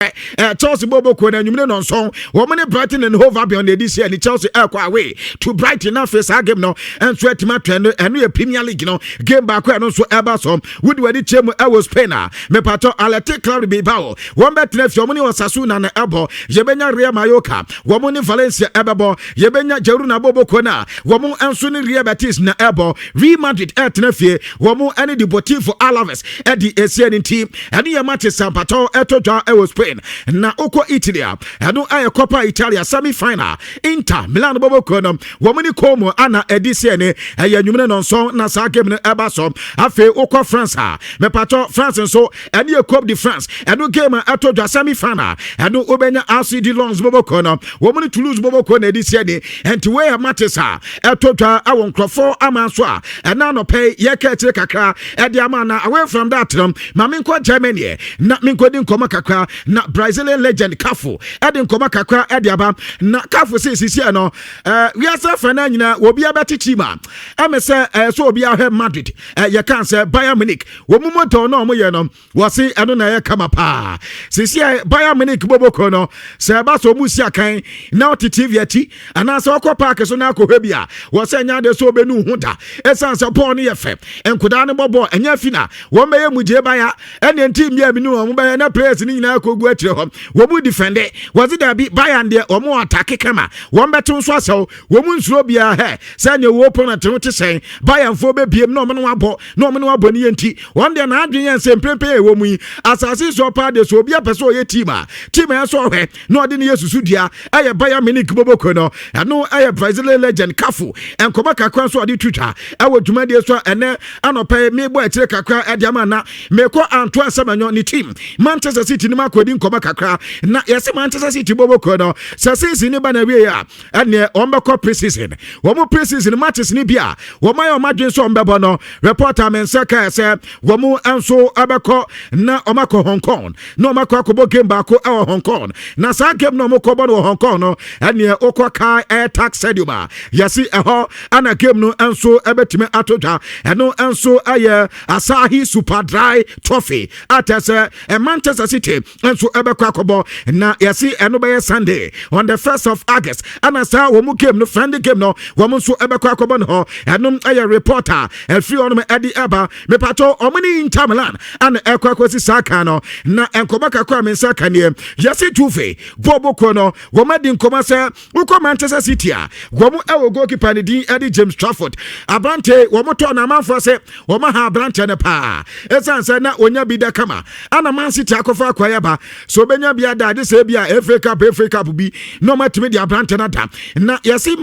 Chelsea bɔbɔ kuo no anwumere nɔnsɔn, wɔn ne Brighton and Hove Albion na ɛdi si ɛne Chelsea ɛkɔ away to Brighton. Na afei saa game no nso atumi atwɛn no. Ɛno yɛ Premier League no game baako, ɛno nso ɛba so. Wodi w'ani kyerɛ mu ɛwɔ Spain a, mepatɔ, Athletic Club Bilbao wɔn bɛtena fie, wɔn ne Osasuna na ɛbɔ. Yɛbɛnya Real Mallorca, wɔn ne Valencia ɛbɛbɔ. Yɛbɛnya Girona bɔbɔ kuo no a, wɔn nso ne Real Betis na ɛbɔ. Real Madrid ɛtena fie, wɔn ne Deportivo Alaves ɛde esie ne nti ɛne yɛ matches sampatɔ ɛtɔ dwa ɛwɔ Spain. Na wokɔ Italy a, ɛno ɛyɛ Coppa Italia semi final, Inter Milan bɔbɔ kuo no, wɔn ne Como ana ɛdi sie ne ɛyɛ nwumene nɔnsɔn na saa game no ɛba so. Afei wokɔ France a, mepatɔ, France nso ɛne yɛ Coupe de France, ɛno game a ɛtɔ dwa, semi final, ɛno wobɛnya RCD Lens bɔbɔ kuo no, wɔn ne Toulouse bɔbɔ kuo na ɛdi sie ne. Ɛnti wei yɛ matches a ɛtɔ dwa ɛwɔ nkurɔfoɔ ama so a ɛna anɔpɛ yɛka akyire kakra ɛde ama. Na away from that no, ma menkɔ Germany na menkɔdi nkɔmmɔ kakra na Brazilian legend Cafu ɛde nkɔmmɔ kakra ɛde aba. Na Cafu sɛ sisi no wiase afa no nyinaa obi abɛte team a ɛmɛ sɛ sɛ obi ahwɛ Madrid, yɛka sɛ Bayern Munich, wɔn mu mɔtɔn na wɔn yɛ no, wɔse ɛno na ɛyɛ kama paa. Sisi a Bayern Munich boboko no, sɛ ɛba sɛ ɔmu si akan na ɔte TV akyi anaasɛ ɔkɔ park so na akɔhwɛ bi a, wɔsɛ ɛnya de sɛ ɔbɛnu ho da, ɛsiane sɛ bɔɔl no yɛ fɛ, nkodaa no bɔ bɔɔl ɛnyɛ fi na wɔn bɛyɛ mugye baya ɛne nti mmea mi no wɔn bɛyɛ na players no nyinaa kɔgu akyire hɔ, wɔn mu defend. Wɔse dabi, Bayern deɛ, wɔn attack kama, wɔn bɛto nso asɛw, wɔn mu nsuro biara hɛ sɛ nea wɔ opponent no te sɛn. Bayernfoɔ bɛbiem na wɔn no abɔ na wɔn no abɔ ne yɛ. Nti wɔn deɛ n'adwene yɛn sɛ mprempren yɛ wɔ mu yi asase so paa de so obi apɛ sɛ ɔyɛ team a, team a ɛsɛ ɔhwɛ na ɔde ne yɛ susu dua ɛyɛ Bayern Munich boboko no. Ɛno ɛyɛ Brazilian legend Cafu nkɔmɔ kakra nso ɔde twitwa ɛwɔ dwumadie so a ɛnɛ anɔpɛ mebɔ akyire kakra ɛde ama. Na mekɔ Antoine Semenyo ne team Manchester City no mu akɔdi nkɔmɔ kakra. Na yɛsɛ Manchester City boboko no, sɛ season ne ba na wie a, ɛneɛ wɔn bɛkɔ pre-season. Wɔn pre-season matches ne bi a wɔn ayɛ wɔn adwene sɛ wɔn bɛbɔ no, reporter me nsa kaa sɛ wɔn nso ɛbɛkɔ na wɔn akɔ Hong Kong na wɔn akɔ akɔbɔ game baako ɛwɔ Hong Kong. Na saa game na wɔn kɔbɔ no wɔ Hong Kong no, ɛneɛ wokɔ Kai Tak Stadium a, yɛsi ɛhɔ ana game no nso ɛbɛtumi ato dwa. Ɛno nso ɛyɛ Asahi Super Dry Trophy atɛ sɛ Manchester City nso ɛbɛkɔ akɔbɔ. Na yɛsi ɛno bɛyɛ Sunday on the 1st of August ɛna saa wɔn mu game no, friendly game no, wɔn nso ɛbɛkɔ akɔbɔ no hɔ. Ɛno ɛyɛ reporter ɛfiri hɔnom ɛde ɛba. Mepatɔ, ɔmo ne Inter Milan ana ɛkɔ akɔsi saa kan no. Na nkɔmɔ kakra a me nsa ka neɛ, yɛsi Juve bɔɔbɔ no, wɔn adi nkɔmɔ sɛ wokɔ Manchester City a, wɔn ɛwɔ goalkeeper ne din ɛde James Trafford. Aberante wɔn tɔ na amanfoɔ sɛ wɔn aha aberante no paa, ɛsiane sɛ na onya bi da kama ana Man City akɔfa akɔyɛ ba so obɛnya bi ada ade sɛ bi a FA Cup, FA Cup bi na wɔn atumi de aberante no ada. Na yɛsi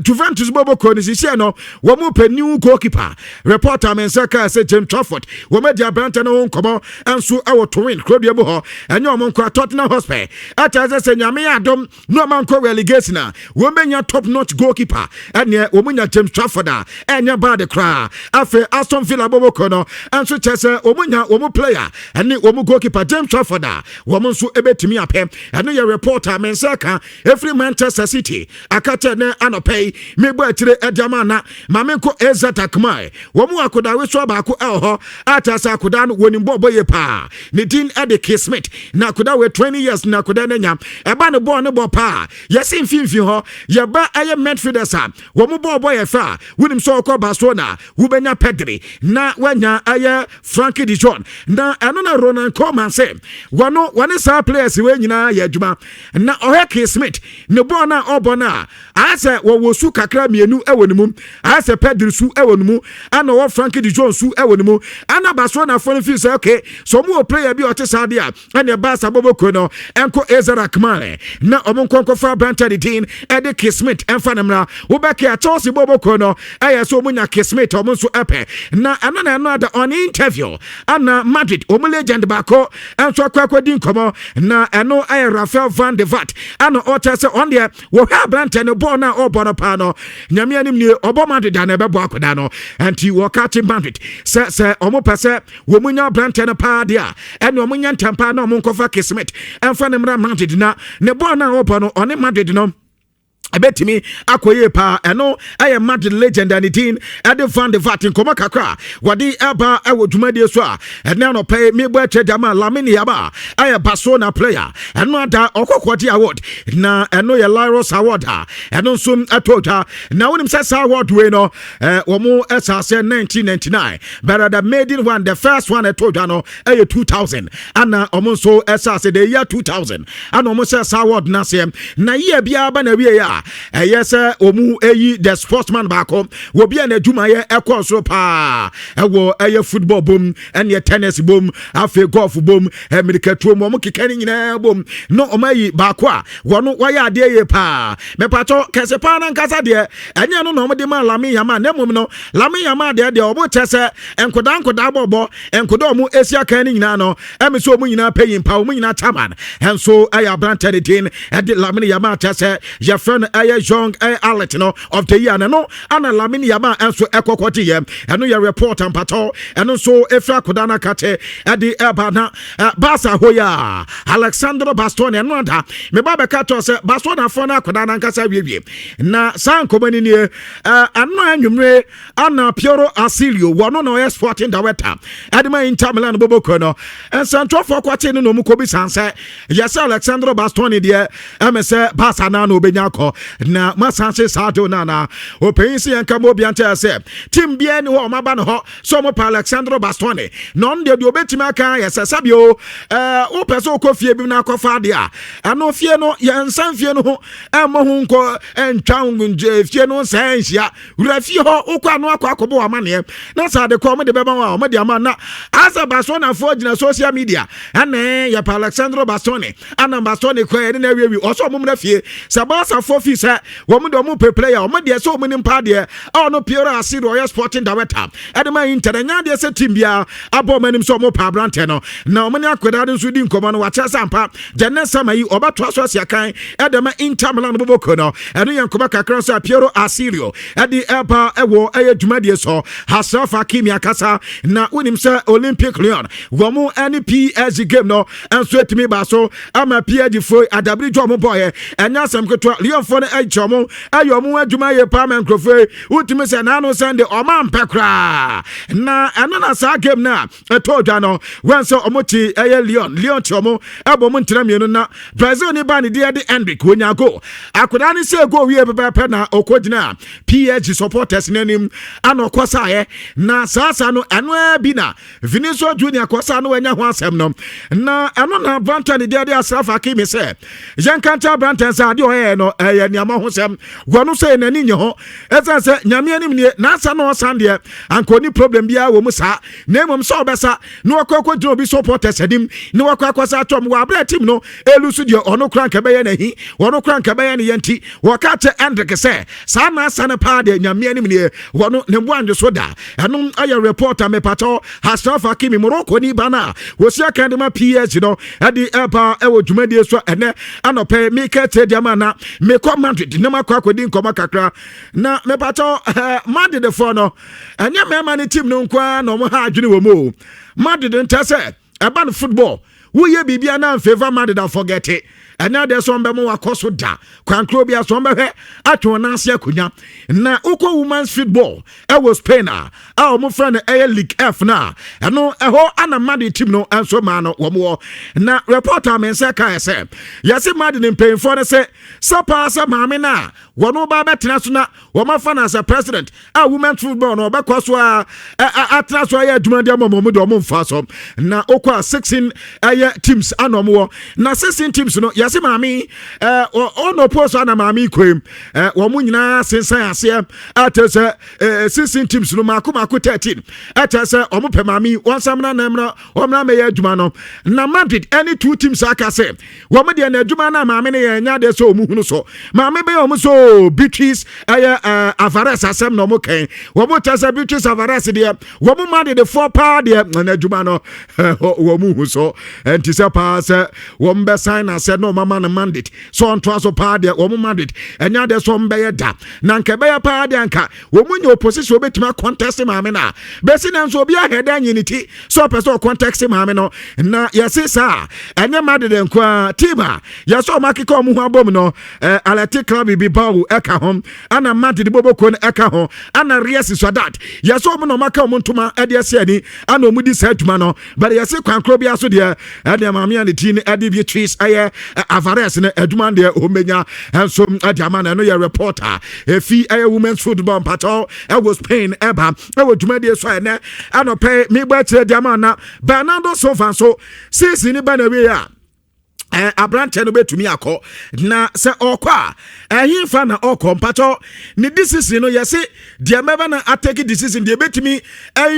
Juventus bɔbɔ kɔ ne sisi no, wɔn pɛ new goalkeeper. Reporter me nsa kaa sɛ James Trafford, wɔn adi aberante no ho nkɔmɔ nso ɛwɔ Turin kurodua mu hɔ. Ɛnyɛ wɔn nkɔ Tottenham Hotspur ɛkyɛ sɛ Nyame yɛ adom na ɔma nkɔ relegation a, wɔn bɛnya top notch goalkeeper. Ɛneɛ wɔn nya James Trafford a, ɛnyɛ bad koraa. Afei Aston Villa bɔbɔ no nso kyɛ sɛ wɔn nya wɔn player ɛne wɔn goalkeeper James Trafford a, wɔn nso ɛbɛtumi apɛ. Ɛno yɛ reporter me nsa ka ɛfiri Manchester City akakyɛ ne anɔpɛ yi mebɔ akyire ɛde ama. Na maame nkɔ AZ Alkmaar, wɔn mu akodaa wesoa baako ɛwɔ hɔ a kyerɛ sɛ akodaa no wɔnim bɔɔl bɔ yie paa. Ne din ɛde K Smith. Na akodaa wɔ 20 years na akodaa no anya ɛba ne bɔɔl ne bɔ paa. Yɛsi mfimfini hɔ yɛba ɛyɛ midfielders a wɔn mu bɔɔl bɔ yɛ fɛ a, wonim sɛ ɔkɔ Barcelona, wobɛnya Pedri na wanya ɛyɛ Frenkie de Jong. Na ɛno na Ronald Koeman sɛ wɔno wɔne saa players wei nyinaa yɛ adwuma. Na ɔhwɛ K Smith ne bɔɔl no a ɔbɔ no a, ayɛ sɛ wɔwɔ su kakra mmienu wɔ ne mu, ayɛ sɛ Pedri su wɔ ne mu, ɛna ɔwɔ Frenkie de Jong su wɔ ne mu. Ɛna Barcelona fo no fi sɛ okay, so ɔmo wɔ player bi a ɔte saa deɛ a, ɛna Barca bɔbɔ no ɛnkɔ AZ Alkmaar na ɔmo nkɔ nkɔfa aberante de din ɛde K Smith ɛmfa ne mmra. Wobɛkɛ a, Chelsea bɔbɔ no ɛyɛ sɛ ɔmo nya K Smith, ɔmo nso ɛpɛ. Na ɛno na ɛno ada on interview ana Madrid ɔmo legend baako ɛnso akɔ akɔdi nkɔmɔ. Na ɛno ɛyɛ Rafael van de Vaart, ɛna ɔkyerɛ sɛ ɔn deɛ wɔhwɛ aberante no bɔɔl no a ɔbɔ no paa no, Nyame anim nie, ɔbɔ Madrid a na ɛbɛbɔ akɔda no. Ɛnti wɔka kye Madrid sɛ ɔmo pɛ sɛ wɔn mu nya aberante no paa deɛ a, ɛne ɔmo nya ntɛm paa na ɔmo nkɔfa K Smith ɛmfa ne mmra Madrid, na ne bɔɔl no a ɔbɔ no, ɔne Madrid no. Ɛbɛtumi akɔ yie paa. Ɛno ɛyɛ Madrid legend a ne din ɛde Van de Vaart. Nkɔmmɔ kakra wɔde ɛba ɛwɔ dwumadie so a ɛne anɔpɛ yi mebɔ akyɛ dama. Lamine Yamal ɛyɛ Barcelona player. Ɛno ada ɔkɔkɔgye award na ɛno yɛ Laureus Award a ɛno nso ɛtɔ dwa. Na wonim sɛ saa award wei no, wɔn ɛsa sɛ 1999, but the maiden one, the first one ɛtɔ dwa no ɛyɛ 2000, ana wɔn nso ɛsa sɛ the year 2000 ana wɔn sɛ saa award n'aseɛ. Na yie biara ba na wie a ɛyɛ sɛ wɔn ɛyi the sportsman baako obi a n'adwumayɛ ɛkɔ soro paa ɛwɔ ɛyɛ football bom, ɛne tennis bom, afei golf bom, mmirikatuo mu, wɔn keka ne nyinaa bom na wɔn ayi baako a wɔn wɔyɛ adeɛ yie paa. Mɛpatɔ kɛse paa nankasa deɛ, ɛnyɛ no na wɔn de ma Lamine Yamal, na mmom no Lamine Yamal deɛ wɔn kyɛ sɛ nkodaa nkodaa bɔbɔ nkodaa wɔn esi akan ne nyinaa no, ɛmi sɛ wɔn nyinaa panyin pa, wɔn nyinaa chairman ɛnso ɛyɛ aberante ne din ɛde Lamine Yamal, kyɛ sɛ yɛfrɛ no ɛyɛ young ɛyɛ athlete no of the year. No ana Lamine Yamal ɛnso ɛkɔkɔ gye yɛ. Ɛno yɛ report ampatɔ ɛno nso efiri akodaa no akate ɛde ɛba. Na Barca hɔ yi a, Alexandro Bastoni, ɛno ada meba bɛka kyerɛ sɛ Barcelonafoɔ no akodaa no ankasa wiewie. Na saa nkɔmɔ no nie. Ɛno anwummere ana Piero Ausilio, wɔno na ɔyɛ sporting director ɛde ma Inter Milan bɔbɔkuo no, nsɛntwerɛfoɔ kɔkye no na ɔmu kɔbi san sɛ yɛsɛ Alexandro Bastoni deɛ, ɛmɛ sɛ Barca naa na ɔbɛnya akɔ na masan se saa de no anaa ɔpanyin sɛ yɛnka ma obia nkyɛɛ sɛ team biara ni hɔ ɔmaba no hɔ sɛ ɔmo pa Alexandro Bastoni. Na ɔno deɛ obɛtumi aka yɛ sɛ sɛbio wopɛ sɛ wokɔ fie bi na akɔfa adeɛ a, ɛno fie no yɛnsan fie no ho ɛmmɔ ho nkɔ ɛntwa fie no nsɛɛ nhyia wura fie hɔ. Wokɔ ano akɔ akɔbɔ wɔ amanneɛ na sɛ ade kɔ ɔmo de bɛma wɔ a, ɔmo de ama. Na asɛ Barcelonafoɔ gyina social media ɛne yɛpɛ Alexandro Bastoni, ana Bastoni kɔ ɛne na awiewi ɔsɛ ɔmo mmra fie sɛ Barcafoɔ fi sɛ wɔn de ɔmo pɛ player, ɔmo deɛ sɛ ɔmo nimpa deɛ ɔno Piero Ausilio, ɔyɛ sporting director ɛde ma Inter, ɛnya deɛ sɛ team biara abɔ ɔmo anim sɛ ɔmo pɛ aberantɛ no. Na ɔmo ne akwadaa no nso di nkɔmɔ no, wakyerɛ sɛ ampa gyene sama yi ɔbɛtoa so asi akan ɛde ma Inter Milan bɔbɔkɔ no. Ɛno yɛ nkɔmɔ kakra nso a Piero Ausilio ɛde ɛba ɛwɔ ɛyɛ dwumadie so. Achraf Hakimi akasa. Na wonim sɛ Olympic Lyon wɔn ɛne PSG game no nso etumi ba so ama PSG fo adabiri dwa ɔmo bɔɔyɛ. Ɛnyɛ asɛm ketewa. Lyon fo no ɛkyɛ ɔmo ɛyɛ ɔmo adwuma yɛ paa ma nkurɔfoɔ yi wotumi sɛ n'ano sɛn de ɔmo ampɛ koraa. Na ɛno na saa game no a ɛtɔ dwa no wɔn sɛ ɔmo te ɛyɛ Lyon te ɔmo ɛbɔ ɔmo ntena mmienu. Na Brazil ni ba ne deɛ de Endrick wonya goal. Akwadaa ne sɛ goal wie pɛpɛɛpɛ na ɔkɔ gyina PSG supporters n'anim ana ɔkɔ saayɛ. Na saa saa no ɛno bi na Vinicius Junior kɔ saa no wanya ho asɛm no. Na ɛno na aberantɛ ne deɛ de Achraf Hakimi sɛ yɛnka nkyɛ aberantɛ sɛ adeɛ ɔyɛɛ no ɛyɛ nneɛma ho sɛm. Wɔno sɛ n'ani nye ho, ɛsiane sɛ Nyame anim nie n'asa na ɔsan deɛ anka ɔni problem biara wɔ mu saa, na mmom sɛ ɔbɛsa na wakɔ akɔgyina obi supporters anim na wakɔ akɔsa atɔm wɔ aberɛ team no elu so deɛ, ɔno kora nka bɛyɛ n'ahi, ɔno kora nka bɛyɛ ne yɛ. Nti wɔka kyɛ Endrick sɛ saa n'asa no paa deɛ, Nyame anim nie, wɔno ne mboa ndwe so da. Ɛno ayɛ report a mepatɔ Achraf Hakimi, Morocco ni ba no a wɔsi aka de ma PSG no ɛde ɛba ɛwɔ dwumadie so. Ɛnɛ anɔpɛ meka kyerɛ deɛ ma na mekɔ Madrid ne makɔ akɔdi nkɔmmɔ kakra. Na mepatɔ Madridfoɔ no, ɛnyɛ mmarima no team no nko ara na ɔmo ha adwene wɔ mu o. Madrid nkyɛ sɛ ɛba no football, woyɛ biribia na mfavour Madrid a, forget it. Ɛnyɛ adeɛ sɛ ɔmbɛma wakɔ so da kwankoro bi a sɛ ɔmbɛhwɛ atwe wɔn ase akonnwa. Na wokɔ women's football ɛwɔ Spain a wɔn frɛ no ɛyɛ League F no a, ɛno ɛhɔ ana Madrid team no nso maa no wɔn wɔ. Na reporter mi nsa kaa sɛ yɛsi Madrid mpanyinfoɔ no sɛ paa sɛ maame no a wɔn ba bɛtena so na wɔn afa no as president a women's football no ɔbɛkɔ so a atena so ayɛ adwuma de ama wɔn de wɔn mfa so. Na okɔ a 16 ɛyɛ teams ana wɔn wɔ, na 16 teams no yɛsi maame ɔno post ana maame kɔ wɔn nyinaa sensan aseɛ ɛtɛ sɛ 16 teams no mako mako 13 ɛtɛ sɛ wɔn pɛ maame wɔn nsa na mmerɛ wɔn mmerɛ mɛyɛ adwuma no. Na Madrid ɛne two teams aka sɛ wɔn deɛ na adwuma no a maame no yɛ nya deɛ sɛ wɔn hunu so maame bɛyɛ wɔn so Beatrice ɛyɛ Alvarez asɛm na wɔn kɛn wɔn kyɛ sɛ Beatrice Alvarez deɛ, wɔn Madrid foɔ paa deɛ na adwuma no wɔn hu so. Ɛnti sɛ paa sɛ wɔn bɛsan na sɛ na ɔmama no mandate sɛ ɔntoa so paa deɛ, wɔn Madrid ɛnyɛ adeɛ sɛ wɔn bɛyɛ da. Na nka ɛbɛyɛ paa deɛ, anka wɔn nyɛ opposition wɔbɛtumi acontest maame no a bɛsi na nso obi ahɛ dɛ anyi ne ti sɛ ɔpɛ sɛ ɔcontest maame no. Na yɛse saa ɛnyɛ Madrid nko a, team a yɛsɛ ɔmo akeka ɔmo ho abom no, Athletic Club Bilbao ɛka ho, ana Madrid boboko no ɛka ho, ana Real Sociedad. Yɛsɛ ɔmo na ɔmo aka ɔmo ntoma ɛde ɛsɛ ani ana ɔmo di saa adwuma no. But yɛse kwan koro bi aso deɛ, ɛdeɛ maame a ne ti no ɛde Beatrice ɛyɛ Alvarez no, adwuma deɛ ɔmbɛnya ɛnso ɛde ama no. Ɛno yɛ reporter efi ɛyɛ women's football, mpatɔ, ɛwɔ Spain ɛba ɛwɔ dwumadie so a ɛnɛ ɛnɔpɛ mebɔ akyerɛ de ama. Na Bernardo Silva nso, season ni ba na wie a, aberanteɛ no bɛtumi akɔ. Na sɛ ɔkɔ a, ɛhefa na ɔkɔ? Mpatɔ, ne decision no, yɛse deɛ mɛbɛ na atake decision deɛ bɛtumi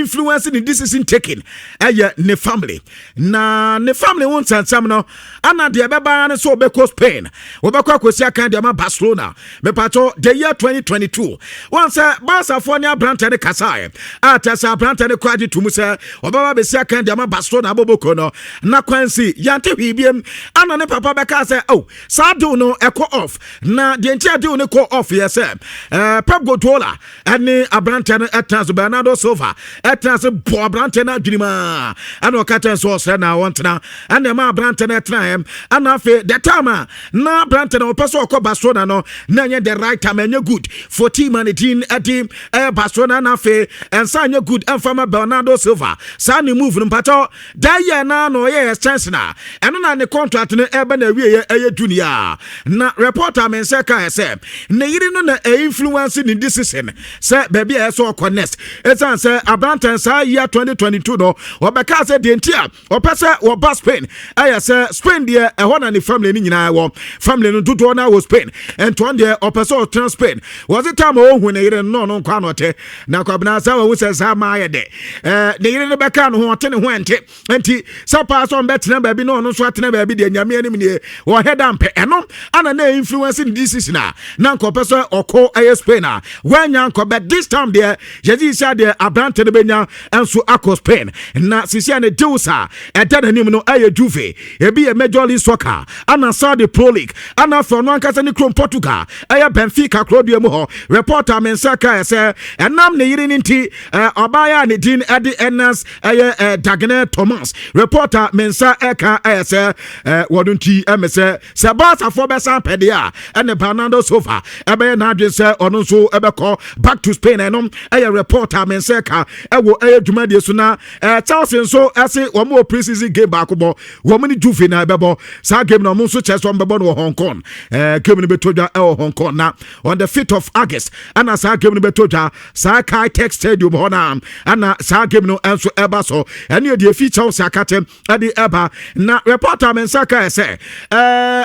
influence ne decision taking ɛyɛ ne family. Na ne family ho nsɛnsɛm no ana deɛ ɛbɛba no sɛ ɔbɛkɔ Spain, wɔbɛkɔ akɔsi akan deɛ ma Barcelona. Mepatɔ, the year 2022 wɔn sɛ Barcafoɔ ne aberanteɛ no kasaeɛ a kyɛ sɛ aberanteɛ no kɔ agye to mu sɛ ɔbɛba bɛsi akan deɛ ma Barcelona abɔbɔkɔ no. Na kwan si yɛnte hwee biem, ana ne papa bɛka sɛ, oh, saa deal no ɛkɔ off. Na deɛ nti a deal no kɔ off yɛ sɛ Pep Guardiola ɛne aberanteɛ no ɛtena so, Bernardo Silva ɛtena so bɔ aberanteɛ no adwene mu a ɛna ɔka kyɛn sɛ ɔsrɛ na wɔntena, ɛna ɛma aberanteɛ no ɛtena. Ɛna afei the time a na aberanteɛ no ɔpɛ sɛ ɔkɔ Barcelona no, na ɛnyɛ the right time, ɛnyɛ good for team a ne din ɛde ɛyɛ Barcelona. Na afei ɛnsa nyɛ good ɛmfa ma Bernardo Silva saa ne move no. Mpakyɛw, da yɛ na ɔyɛ extension a ɛno na ne contract no ɛbɛ na awieɛ ɛyɛ junior. Na reporter me nsɛ kae sɛ ne yere no na ɛinfluence ne decision sɛ baabi a ɛsɛ ɔkɔ next, ɛsiane sɛ aberanteɛ saa year 2022 no ɔbɛka sɛ deɛ nti a ɔpɛ sɛ wɔba Spain ɛyɛ sɛ Spain deɛ, ɛhɔ na ne family no nyinaa wɔ, family no dodoɔ no wɔ Spain. Ɛntoɔ deɛ ɔpɛ sɛ ɔtena Spain. Wɔse time a ɔhu ne yere no, ɔno nkwa no ɔte na Kwabena sɛ wɔhu sɛ saa maa yɛ dɛ ne yere no bɛka no ho, ɔte ne ho ɛnte. Nti sɛ paa sɛ ɔmbɛtena baabi na ɔno nso atena baabi deɛ, Nyame anim nie, wɔhɛ da mpɛ. Ɛno ana na influence ne decision a na nkɔpɛ sɛ ɔkɔ ɛyɛ Spain a wɔanya nkɔ. But this time deɛ, yɛgye sɛ deɛ aberante no bɛnya nso akɔ Spain. Na sisia ne deals a ɛda n'anim no ɛyɛ Juve, ebi yɛ Major League Soccer, ana Saudi Pro League, ana afei ɔno ankasa ne kurom Portugal, ɛyɛ Benfica kurodua mu hɔ. Reporter me nsa kae sɛ ɛnam ne yere no nti, ɔbaa a ne din ɛde Enas ɛyɛ Dagne Thomas. Reporter me nsa ɛka ɛyɛ sɛ wɔno nti ɛmɛ sɛ Barcafoɔ bɛsan pɛdeɛ a, ɛne Bernardo Silva ɛbɛyɛ n'adwene sɛ ɔno nso ɛbɛkɔ back to Spain. Ɛno ɛyɛ reporter me nsa ka ɛwɔ ɛyɛ dwumadie so. Na Chelsea nso ɛse wɔn wɔ pre-season game baako bɔ, wɔn ne Juve na ɛbɛbɔ saa game na wɔn nso kyerɛ sɛ wɔn bɛbɔ no wɔ Hong Kong. Game no bɛtɔ dwa ɛwɔ Hong Kong na on the 5th of August ɛna saa game no bɛtɔ dwa, saa Kai Tak Stadium hɔ na ɛna saa game no nso ɛba so. Ɛne yɛ deɛ efi Chelsea akate ɛde ɛba. Na reporter me nsa ka sɛ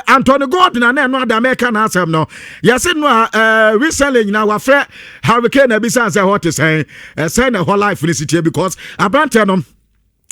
Anthony Gordon na ɛno ada mɛka n'asɛm no, yɛse no a recently nyinaa wafrɛ Harry Kane na ebisa sɛ ɛhɔ te sɛn, ɛsɛn na ɛhɔ life no si tie, because aberanteɛ no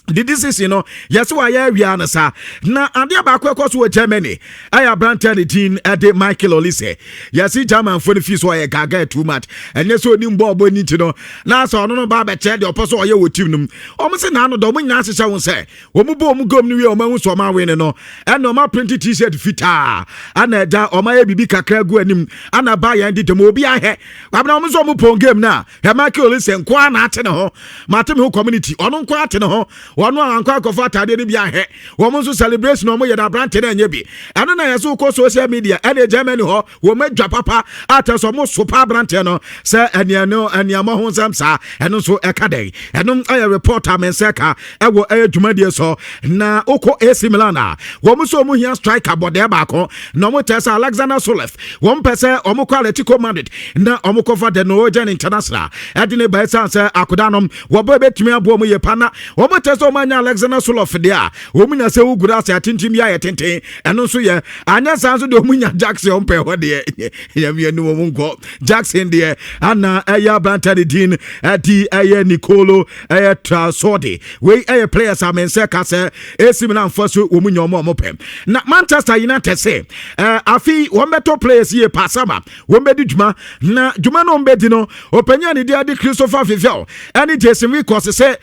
the decision no, yɛsɛ wayɛ awia no saa. Na adeɛ baako ɛkɔ so wɔ Germany ɛyɛ aberanteɛ ne din ɛde Michael Olise. Yɛse Germanfoɔ no fii so ɔyɛ gaga too much, ɛnyɛ sɛ onim bɔɔl bɔ ni nti no na sɛ ɔno no ba abɛkyerɛ deɛ ɔpɛ sɛ ɔyɛ wɔ team no mu. Ɔmo sɛ naano dɔ ɔmo nyinaa hyehyɛ wo sɛ wɔn bɔ ɔmo gom no wie, ɔmo ahu sɛ ɔmo awe ne no, ɛna ɔmo aprint T-shirt fitaa, ana ɛgya ɔmo ayɛ biribi kakra gu anim, ana ba yɛn de dɛm obi ahɛ wabena. Ɔmo nso ɔmo pɔn game na ɛ Michael Olise nkoa na ate ne ho mate me ho community, ɔno nkoa ate ne ho. Wɔn a ankɔ akɔfo ataadeɛ no bi ahɛ wɔn nso celebration wɔn yɛ na aberante no ɛnyɛ bi. Ɛno na yɛsɛ wokɔ social media ɛne Germany hɔ wɔn adwa papa atɛ sɛ wɔn sopa aberanteɛ no sɛ ɛneɛ ɛneɛmɔ ho nsɛm saa. Ɛno nso ɛka dɛn? Ɛno ɛyɛ reporter me nsa ka ɛwɔ ɛyɛ dwumadie so. Na wokɔ AC Milan a, wɔn nso wɔn hia striker bɔdɛɛ baako na wɔn kyerɛ sɛ Alexander Sorloth, wɔn pɛ sɛ wɔn kɔ Atletico Madrid na wɔn kɔfa the Norwegian international ɛde ne ba, ɛsan sɛ akoda no wɔbɔ ebɛtumi aboɔ mu yɛ pa. Na wɔn kyerɛ sɛ wɔn anya Alexander Sorloth deɛ a, wɔn nya sɛ wugura ase atenten bi ayɛ tenten. Ɛno nso yɛ anyɛ saa nso deɛ, wɔn nya Jackson wɔn pɛ hɔ deɛ, yɛmienu wɔn nkɔ Jackson deɛ. Ana ɛyɛ aberante ne din ɛdi ɛyɛ Nicolo ɛyɛ Trasodi. Wei ɛyɛ players a mensɛ ka sɛ AC Milan fo so wɔn nya wɔn a wɔn pɛ. Na Manchester United sɛ afi wɔn bɛtɔ players yie paasama wɔn bɛdi dwuma, na dwuma no wɔn bɛdi no, ɔpanyin a ne di adi Christopher Vivell ɛne Jason Wilcox sɛ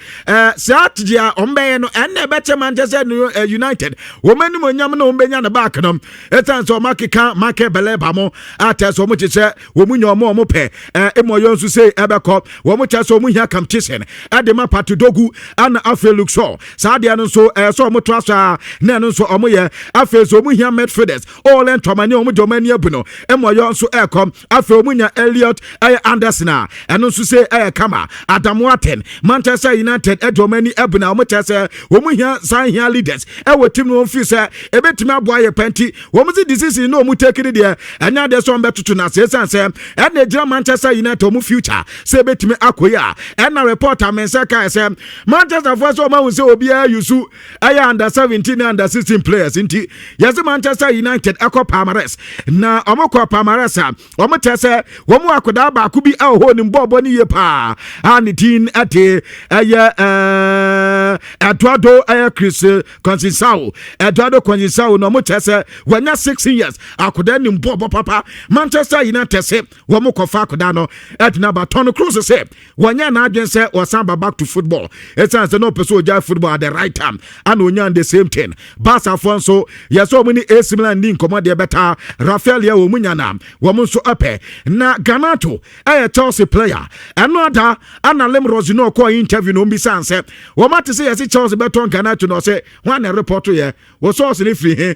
saa deɛ Ɔmo bɛyɛ no ɛnna ɛbɛkyɛ Manchester United wɔn anim onyam na wɔn bɛnya ne back no, ɛsiane sɛ ɔmo akeka Michael Baleba mo atɛ sɛ ɔmo kyekyɛ wɔn nya ɔmo ɔmo pɛ emu ɔyɔ nso sei ɛbɛkɔ. Wɔn kyɛ sɛ ɔmo hia competition ɛde ma Patrick Dorgu ana afei Luke Shaw. Saa adeɛ no nso ɛyɛ sɛ ɔmo to aso a na ɛno nso ɔmo yɛ. Afei sɛ ɔmo hia midfielders, Ole Tchouameni, ɔmo de ɔmo ani abu no, emu ɔyɔ nso ɛɛkɔ. Afei ɔmo nya Elliot ɛyɛ Anderson a ɛno nso sɛ ɛyɛ kama. Adam Wharton, Manchester United ɛde ɔmo ani abu na ɔmo kyɛ sɛ wɔn hia san hia leaders ɛwɔ team no. Wɔn fi sɛ ebetumi aboa yɛ pɛnti wɔn si decision na wɔn take ne deɛ, ɛnyɛ adeɛ sɛ wɔn bɛtoto na sɛ esan sɛ ɛna egyina Manchester United wɔn future sɛ ebetumi akɔ yi a. Ɛna report a mɛnsa kaa sɛ Manchester foɔ sɛ wɔn ahu sɛ obiara yusu ɛyɛ under 17 ne under 16 players, nti yɛsɛ Manchester United ɛkɔ Palmares na wɔn kɔ Palmares a, wɔn kyɛ sɛ wɔn akwadaa baako bi ɛwɔ hɔ nim bɔɔbɔ ne yie paa a ne din ɛde ɛyɛ Eduardo ɛyɛ Chris Conceição. Eduardo Conceição na wɔn kyɛ sɛ wɔnya 16 years, akwadaa nim bɔɔbɔ papa. Manchester United sɛ wɔn kɔfa akwadaa no ɛtena ba. Toni Kroos sɛ wɔnyɛ n'adwene sɛ wɔsan ba back to football, ɛsiane sɛ na ɔpɛ sɛ ɔgya football at the right time ana onya the same thing. Barcafoɔ nso yɛsɛ wɔn ne AC Milan di nkɔmɔ deɛ bɛta Rafael yɛ wɔn mu nya na wɔn nso ɛpɛ. Na Garnacho ɛyɛ Chelsea player. Ɛno ada ana Liam Rosenior ɔkɔɔ interview na ɔmbisa nsɛ wɔn ate sɛ yɛsi Chelsea bɛtɔn Garnacho na ɔsɛ wɔn ana report yɛ wɔ sɔɔso ne firi he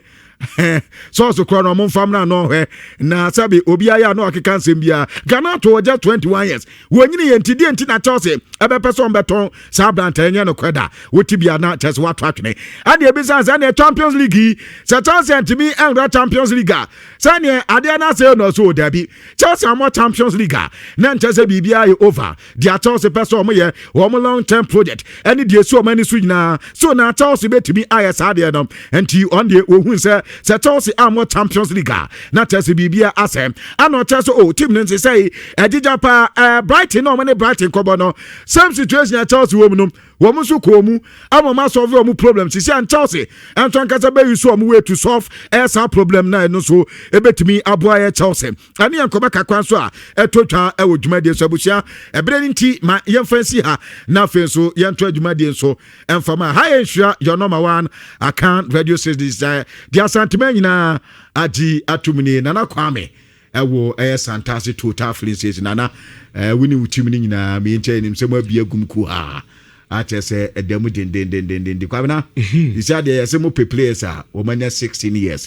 sɔɔso korɔ no ɔmo nfa mra no ɔhwɛ na sɛbi obi ayɛ a na ɔkeka nsɛm biara. Garnacho wɔgya 21 years, wɔnyini yɛ, nti deɛ nti na Chelsea ɛbɛpɛ sɛ ɔmbɛtɔn saa aberantɛ ɛnyɛ no kɔda wɔti bia na kyɛ sɛ wato atwene. Ɛdeɛ ebisa sɛ ɛneɛ Champions League yi, sɛ Chelsea ntumi ɛnwura Champions League a, sɛneɛ adeɛ no asɛ no so dabi. Chelsea amɔ Champions League a, na nkyɛ sɛ biribiara yɛ over. Deɛ Chelsea pɛ sɛ ɔmo yɛ wɔn long term project ɛne deɛ esi ɔmo ani so nyinaa so na Chelsea bɛtumi ayɛ saa deɛ no. Nti ɔn deɛ ohun sɛ Chelsea amɔ Champions League a, na Chelsea biribiara asɛ. Ana ɔkyɛ sɛ o team no nse sɛ ɛgyigya paa. Brighton na ɔmo ne Brighton kɔbɔ no, same situation a Chelsea wɔ mu no, wɔn nso kɔɔ mu ama wɔn asolve wɔn problem. Sisi an Chelsea nso ankasa bɛyi so wɔn way to solve ɛyɛ saa problem na ɛno nso ebetumi aboa yɛ Chelsea. Ɛne yɛn nkɔmɔ kakra nso a ɛtɔ twa ɛwɔ dwumadie so. Abusua, ɛberɛ no nti ma yɛmfa nsi ha na afei nso yɛnto adwumadie nso ɛmfama ha. Yɛ nhyira, your number one Akan radio station deɛ Asantema nyinaa agye atum nie. Nana Kwame ɛwɔ ɛyɛ Santase Total Filling Station. Nana, wo ne wo team no nyinaa meyɛnkyɛ nim sɛ mo abia gum ku ha akyɛ sɛ ɛda mu dendendendenden. Kwabena, sisi adeɛ yɛsɛ mo pɛ players a wɔmanya 16 years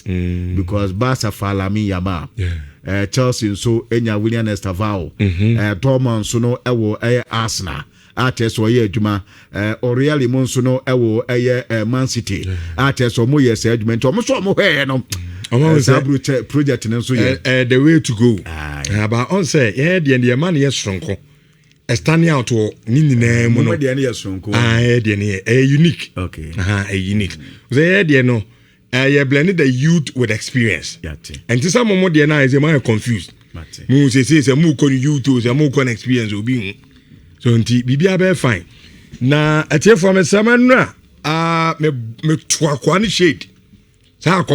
because Barca fa Lamine Yamal, Chelsea nso anya William Estevao, Dortmund nso no ɛwɔ ɛyɛ Arsenal akyɛ sɛ ɔyɛ adwuma, O'Reilly mu nso no ɛwɔ ɛyɛ Man City akyɛ sɛ ɔmo yɛ sɛ adwuma, nti ɔmo nso ɔmo hwɛɛ no saa project no nso yɛ the way to go. Aba ɔn sɛ yɛn deɛ ma no yɛ soronko, standing out wɔ ne nyinaa mu no. Deɛ no yɛ soronko. Ah, yɛ deɛ no yɛ ɛyɛ unique. Ɛyɛ unique sɛ yɛ deɛ no ɛyɛ blend the youth with experience. Ɛnti sɛ mo deɛ no ayɛ sɛ mo ayɛ confused mo sese sɛ mo kɔ no youth o, sɛ mo kɔ no experience, obi hu so, nti biribiara bɛyɛ fine. Na atiefoɔ, mesrɛ ma nnura a me to akoa no shade saa akɔ.